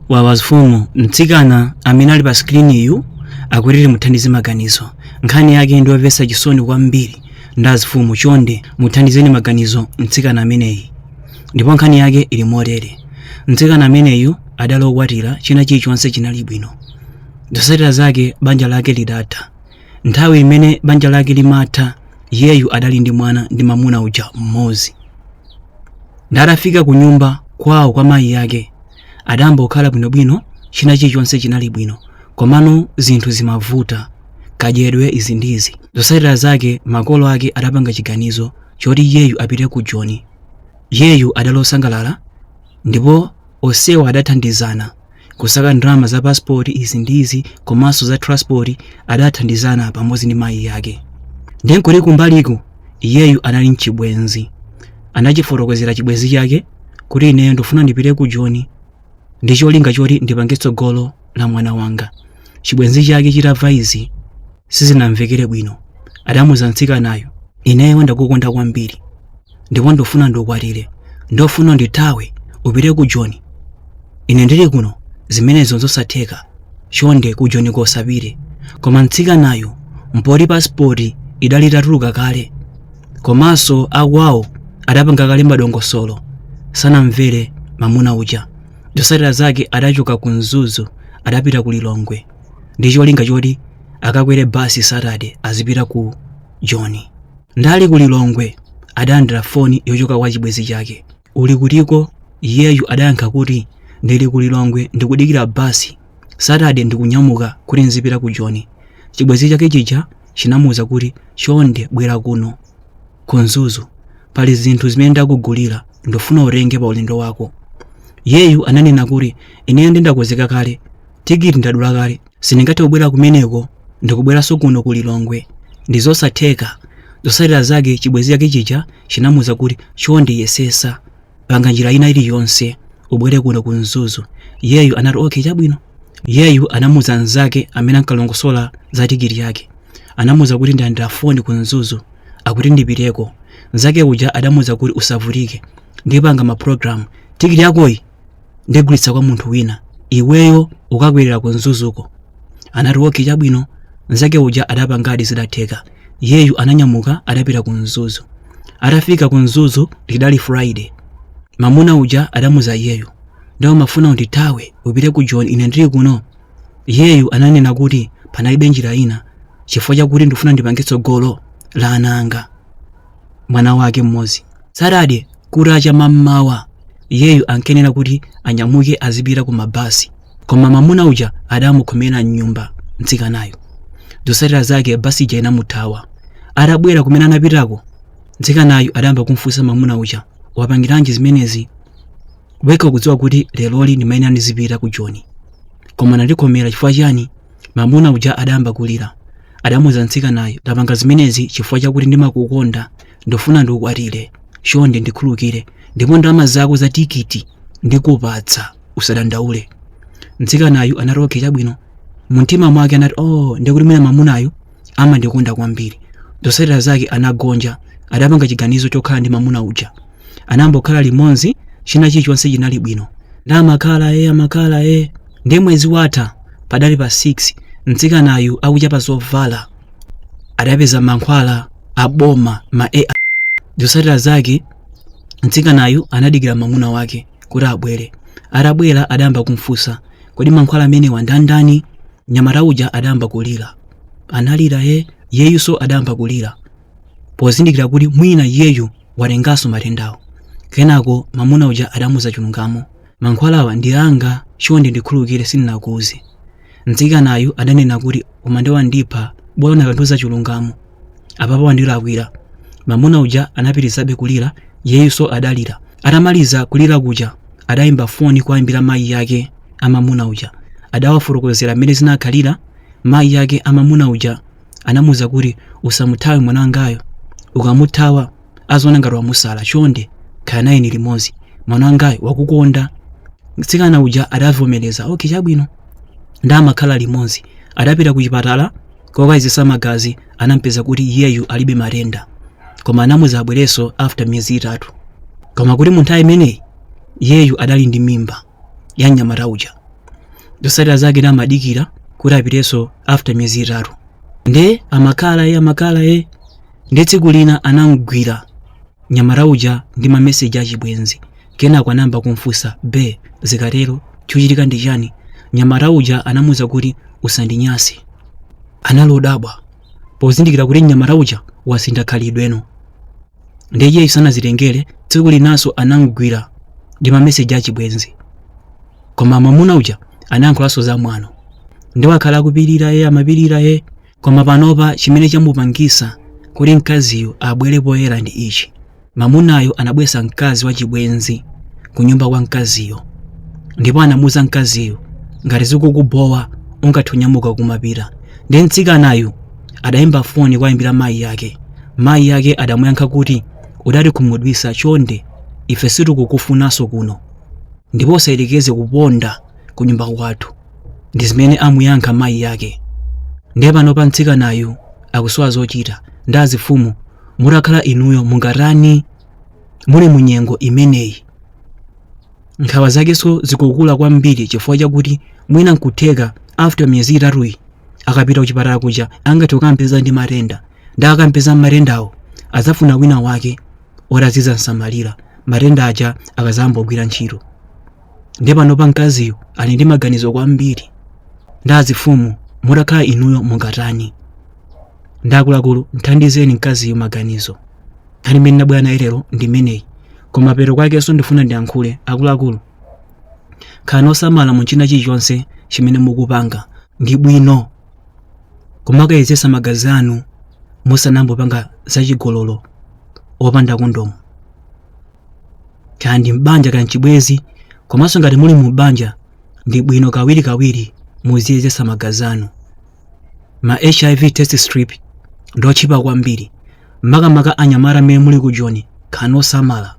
Wawa mfumu, mtsikana amene ali pa screen-yu akuti timuthandize maganizo. Nkhani yake ndi yomvetsa chisoni kwambiri. Nde azifumu, chonde muthandizeni maganizo mtsikana ameneyi. Ndipo nkhani yake ili motere. Mtsikana ameneyu adali okwatira, china chilichonse chinali bwino. Zotsatira zake banja lake lidatha. Nthawi imene banja lake limatha, iyeyu adali ndi mwana ndi mamuna uja mmodzi. Nde atafika ku nyumba kwawo kwa mayi ake, adayamba kukhala bwinobwino, china chilichonse chinali bwino, komano zinthu zimavuta, kadyedwe izi ndi izi. Zotsatira zake makolo ake adapanga chiganizo choti iyeyu apite ku Joni. Iyeyu adali osangalala ndipo onsewa adathandizana kusaka ndalama za passport izi ndi izi komanso za transport, adathandizana pamodzi ndi mayi ake. Ndiye nkuti kumbaliku iyeyu anali mchibwenzi. Anachifotokozera chibwenzi chake kuti ineyo ndifuna ndipite ku Joni ndi cholinga choti ndipange tsogolo la mwana wanga. Chibwenzi chake chitamva izi sizinamvekere bwino. Adamuuza mtsikanayo, ineyo ndakukonda kwambiri ndipo ndifuna ndikukwatire, ndofuna undithawe upite ku Joni ine ndili kuno, zimenezo nzosatheka, chonde ku Joniko usapite. Koma mtsikanayo mpoti pasipoti idali itatuluka kale komanso akwawo adapanga kale madongosolo, sanamvere mamuna uja. Zotsatira zake adachoka ku Mzuzu adapita ku Lilongwe ndi cholinga choti akakwere basi Saturday azipita ku Joni. Nde ali ku Lilongwe adalandira foni yochoka kwa chibwenzi chake. Uli kutiko? Iyeyu adayankha kuti ndili ku Lilongwe ndikudikira basi, Saturday ndikunyamuka kuti nzipita ku Joni. Chibwenzi chake chija chinamuuza kuti chonde bwera kuno ku Mzuzu, pali zinthu zimene ndakugulira ndofuna utenge pa ulendo wako. Iyeyu ananena kuti ineyo ndakonzeka kale, tikiti ndadula kale, sindingathe kubwera kumeneko ndikubweranso kuno ku Lilongwe, ndi zosatheka. Zotsatira zake chibwenzi chake chija chinamuuza kuti chonde yesesa, panga njira ina iliyonse ubwere kuno ku Mzuzu. Iyeyu anati okay, chabwino. Iyeyu anamuuza mnzake amene ankalongosola za tikiti yake, anamuuza kuti ndalandira foni ku Mzuzu akuti ndipiteko. Mnzake uja adamuuza kuti usavutike, ndipanga ma program, tikiti yakoyi ndigulitsa kwa munthu wina, iweyo ukakwerera ku Mzuzuko. Anati okay, chabwino. Mnzake uja adapangadi, zidatheka. Iyeyu ananyamuka adapita ku Mzuzu. Atafika ku Mzuzu lidali Friday. Mamuna uja adamuuza iyeyu, ndiye umafuna undithawe upite ku Joni ine ndili kuno? Iyeyu ananena kuti panalibe njira ina chifukwa chakuti ndifuna ndipange tsogolo la ana anga, mwana wake mmodzi. Saturday kutacha mammawa iyeyu ankenera kuti anyamuke azipita ku mabasi, koma mamuna uja adamukhomera mnyumba mtsikanayo. Zotsatira zake basi ija inamuthawa. Atabwera kumene anapitako, mtsikanayu adayamba kumfunsa mamuna uja, wapangiranji zimenezi? Wekha ukudziwa kuti leroli ndimayenera ndizipita ku Joni, koma unandikhomera chifukwa chani? Mamuna uja adayamba kulira. Adamuuza mtsikanayo, ndapanga zimenezi chifukwa chakuti ndimakukonda, ndifuna ndikukwatire, chonde ndikhululukire, ndipo ndalama zako za tikiti ndikupatsa, usadandaule. Mtsikanayu anati okay, chabwino. Mumtima mwake anati oh, ndikuti mwina mamunayu amandikonda kwambiri. Zotsatira zake anagonja, adapanga chiganizo chokhala ndi mamuna uja. Anayamba kukhala limodzi, china chilichonse chinali bwino. Ndi amakhala e amakhala e. Ndiye mwezi watha, padali pa 6, mtsikanayu akuchapa zovala adapeza mankhwala a boma ma ARV. Zotsatira zake mtsikanayu anadikira mamuna wake kuti abwere. Atabwera adayamba kumfunsa, kodi mankhwala amenewa ndi andani? Mnyamata uja adayamba kulira, analira ye, iyeyunso adayamba kulira pozindikira kuti mwina iyeyu watenganso matendawo. Kenako mamuna uja adamuuza chilungamo, mankhwalawa ndi anga, chonde ndikhululukire sindinakuuze. Mtsikanayu adanena kuti koma nde wandipha, bola unakandiuza chilungamo, apapa wandilakwira. Mamuna uja anapitirizabe kulira, iyeyunso adalira. Atamaliza kulira kuja adayimba foni kuwayimbira mayi ake a mamuna uja, adawafotokozera mmene zinakhalira. Mayi ake a mamuna uja anamuuza kuti usamuthawe mwana wangayo, ukamuthawa aziona ngati wamusala, chonde khala naye limodzi, mwana wangayo wakukonda. Mtsikana uja adavomereza, okay, chabwino. Nde amakhala limodzi. Adapita ku chipatala kokayezesa magazi, anampeza kuti iyeyu alibe matenda, koma anamuuza abwerenso after miyezi 3. Koma kuti mu nthawi imeneyi iyeyu adali ndi mimba ya mnyamata uja. Zotsatira zake ndi amadikira kuti apitenso after miyezi 3. Nde amakhala ye, amakhala ye, ndi tsiku lina anamgwira nyamata uja ndi mameseji achibwenzi. Kenako anayamba kumfunsa, "Bae, zikatero chikuchitika ndi chani?" Nyamata uja anamuwuza kuti, "Usandinyase." Anali odabwa pozindikira kuti mnyamata uja wasintha khalidweno. Ndiye iyeyo sanazitengere. Tsiku linanso anamgwira ndi mameseji achibwenzi, koma mwamuna uja anayankhulanso za mwano. Ndi wakhala akupirira ye, amapirira ye, koma panopa chimene chamupangisa kuti mkaziyo abwere poyera ndi ichi: mamunayo anabwesa mkazi wachibwenzi ku nyumba kwa mkaziyo, ndipo anamuuza mkaziyo, "Ngati zikukubowa ungathe kunyamuka kumapita." Ndi mtsikanayu adayimba foni kwayimbira mayi yake. Mayi yake adamuyankha kuti, "Udatikhumudwisa, chonde ife sitikukufunanso kuno, ndipo usayerekeze kuponda ku nyumba kwathu." Ndi zimene amuyankha mayi yake. Ndiye panopa mtsikanayu akusowa zochita. Ndi azifumu, mutakhala inuyo mungatani muli munyengo imeneyi? Nkhawa zakenso zikukula kwambiri chifukwa chakuti mwina nkutheka after miyezi 3yi akapita kuchipatala kuja angathe kukampeza ndi matenda, ndi akampeza matendawo adzafuna wina wake oti azizamsamalira matenda aja akazambogwira ntchito. Ndiye panopa mkaziyo ali ndi maganizo kwambiri. Ndi azifumu, mutakhala inuyo mungatani? Ndi akuluakulu, nthandizeni mkaziyo maganizo. Nkhani imene ndabwera nayo lero ndi imeneyi. Koma pero kwakenso ndifuna ndiyankhule, akuluakulu, khalani osamala mu china chilichonse chimene mukupanga. Ndi bwino kumakayezesa magazi anu musanambopanga zachigololo opanda kondomu, kaya ndi m'banja kaya mchibwezi. Komanso ngati muli mu banja, ndi bwino kawirikawiri muziyezesa magazi anu. Ma HIV test strip ndotchipa kwambiri, makamaka anyamata amene muli ku Joni, khalani osamala.